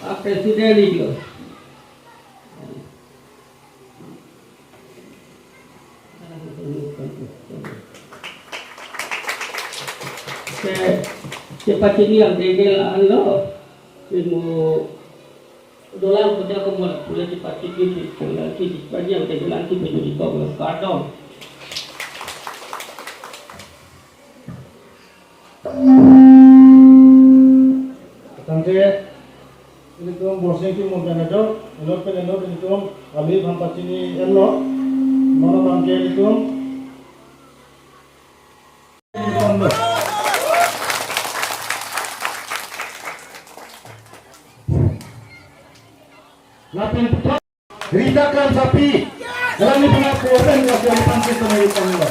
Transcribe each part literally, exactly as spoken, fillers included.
Pak Presiden itu. Ke, kepachini yang degel alo, ilmu dolang punya kemula pula kepachini di pulang kiri pagi yang degel anti penyulit kong kardom. Tangte, ilitum Borsing Timung Ganado, ilo pen ilo ilitum kali phan pachini elo, mono bangke ilitum. Lapen Rita Kramsapi, alangli pernah program yang dari Pantai Tengah Utang lo.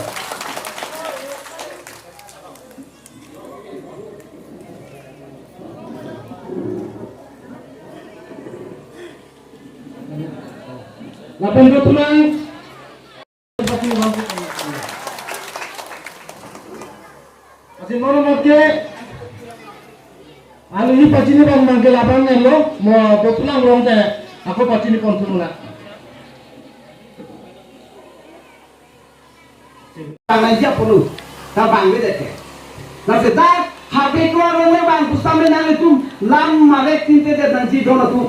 Lapen Botulang. Asin mono mot ke, alo hi pachini bang bang ke labang ne lo, mo Botulang rong te, ako pachini pon thuruna. Bang aja ponu, ta bang beda ke. Na seta, habe ko rong le bang pusam le nang itum, lam marek tin te det nang ji don atum.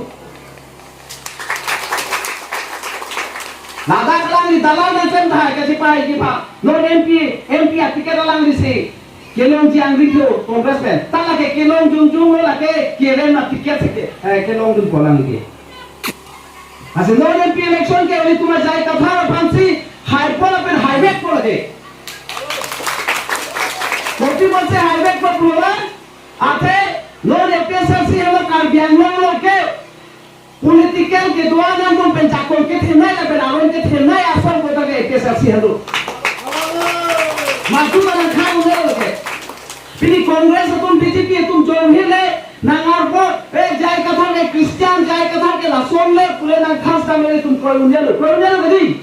Ladak alangli dalan nangklemthai kachepahai kepha. Non M P, M P aticket alanglisi kelongji angri tho Congress pen. Ta lake kelong jongjong lo lake kerem aticket si ke, eh, kelongdun ko alangli ke. Asin non M P election ke ilitum ajai kathar aphansi haipon lapen haivekpo lake. Kopi bonsi haivekpo pulo la, athe non A P H L C helo Karbi Anglong lo ke. Political kedo-an atum pen jakong kethenei lapen aron kethenei asong kota ke A P H L C helo. Maju manang khang unlo ke. Pini Congress atum B J P atum jong hile nang arbo, eh, J I Kathar ke Christian, J I Kathar ke lason le pule nang khas dam le tum kroi unlo, kroi unlo kadi.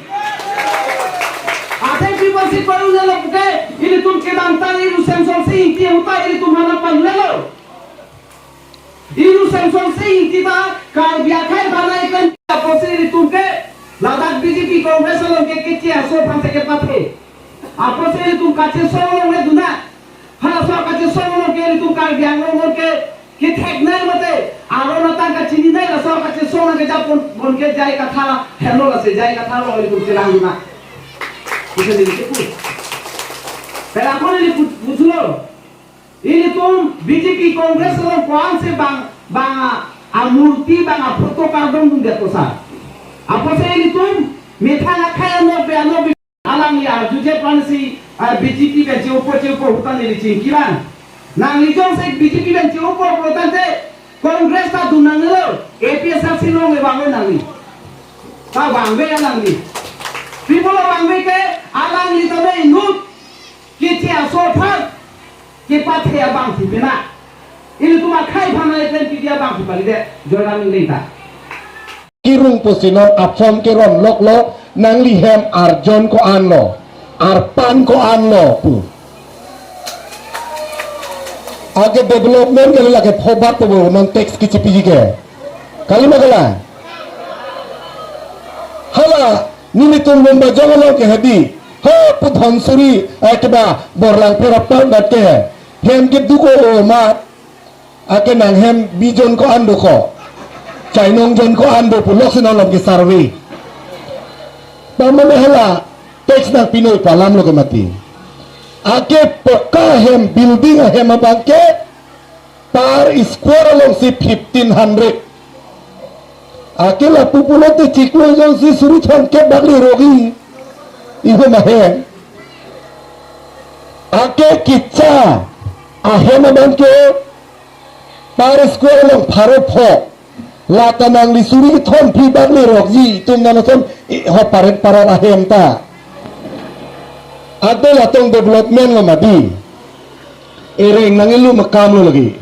Athe pi apotsi kroi unlo puke, ilitum kedamtang Innu Semsonsing Ingti ahut ta ilitum hana panlo. Innu Semsonsing Ingti ta Karbi akhei banai kan apotsi ilitum ke ladak B J P Congress along ke keche aso aphan si kepathe. Apotsi ilitum kachesong along le duna. Halaso kachesong along ke ilitum Karbi Anglong along ke ketheknei mate aron atang kachininei laso kachesong along ke japon bon ke J I Kathar helo lasi J I Kathar along ilitum chelang duna. Isi neli kepu. Pelakon neli pu-, pusulo. Ilitum B J P Congress along ko-ansi bang, bang a, amurti bang aphoto kardom dun det kosa. Apotsi ilitum methang akhei anokbe anokbe alangli arjuje aphansi, ah, B J P pen che-opo che-opo ahut ta neli chingki bang. Nangli jongsi B J P pen che-opo pulo tangte Congress ta dun nangnelo, A P H L C along le vangve nangli. Ta vangve alangli. Pi pulo vangve ke alangli tame inut keche aso aphan kepathe abang si pena. Ilitum akhei aphan ai pen pidi abang si palidet. Joyram Engleng ta. Kirung pusi non apson keron loklo, nangli hem arjon ko-anlo, arpan ko-anlo pu. Ake development ke lake phobat po non tax kechipi ke. Kali ma kali. Hala, nelitum Lumbajong along ke hadi. Ha pu Dhonsuri, eh, keba Borlangpher aphan dat ke. Hem kedo ko-an ma. Ake nang hem bijon ko-an do ko. Chainong jon ko-an do pu lok si non alam ke survey. Pamane hala tax nangpi noi pu alam lo ke mati. Ake pakka hem building ahem abang ke per square alongsi fifteen hundred. Ake lapu pulote chiklo jongsi suri thomkep bak le rogi. Iho mahe. Ake kecha ahem abang ke Per square along pharo pho. Lata nangli suri thom phi bang le rokji, itum nang ason, i, ho paret parat ahem ta. Ado latong development lo mati. Ereng nang ilu makam lo lagi.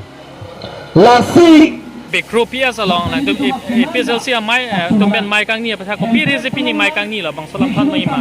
Lasi Bikru P S along nangtum A-, A P H L C amei, eh, tum pen mei kangni aphan kopi ri si pini mei kangni lo, bangso alam aphan mei ma?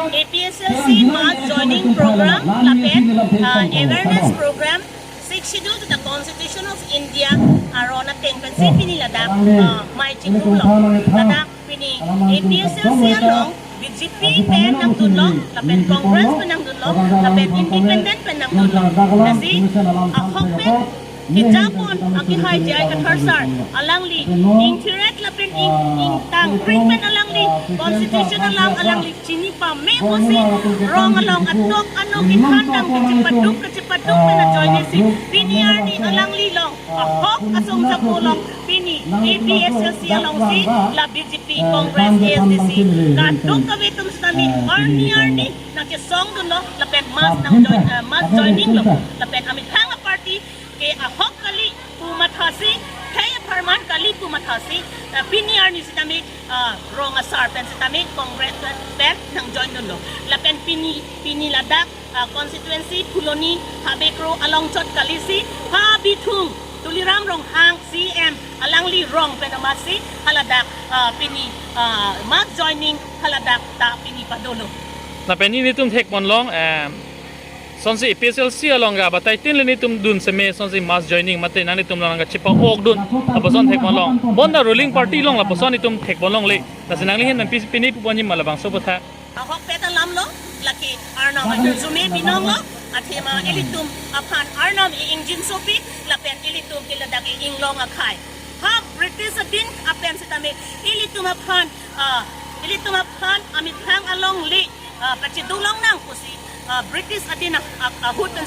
A P H L C mass joining program lapen, uh, awareness program, Sixth Schedule to the Constitution of India aron ateng pensi pini ladak, uh, mei chipum lo. Ladak pini A P H L C along B J P pen nangdunlo, lapen Congress pen nangdunlo, lapen independent pen nangdunlo. Lasi ahok pen kejapon akehai J I Kathar sir, alangli ingthiret lapen ing, ingtangkring pen alangli constitution alam alangli chini pame pusi rong along atok ano kethan dam kechepaduk kechepaduk pen ajoine si pini arni alangli along ahok asong japo along pini A P H L C alongsi la B J P, Congress, A S D C kadokave atum sitame arni arni nangchesongdunlo lapen mass nangjoin, eh, mass joining lo lapen amethang aparty ke ahok kali pu mathasi, khei apharman kali pu mathasi, eh, pini arni sitame, ah, rong asar pen sitame Congress pen nangjoindunlo. Lapen pini, pini ladak, ah, constituency Phuloni Habe Kro along chot kali si, ha bithung Tuliram Ronghang C M alangli rong pen amatsi haladak, ah, pini, ah, mass joining haladak ta pini padolo. Lapen nelitum thekponlong, eh, sonsi A P H L C along ga batai tin le nelitum dun seme sonsi mass joining mate nanglitum along ga chepa-okdun. Lapuson thekponlong. Bonta ruling party along lapuson nelitum thekponlongle. Lasi nangli ahin nang pi-, pini puponji ma labangso aphuthak? Ahokpet alam lo, lake Arnam ahirjume binong lo, athema ilitum aphan Arnam i-ingjinsopi, lapen ilitum ke ladak i-inglong akhei. Ha British adin apen sitame ilitum aphan, ah, ilitum aphan amethang alongle, ah, pachedulong nang pusi, ah, British adin a, a, ahut pen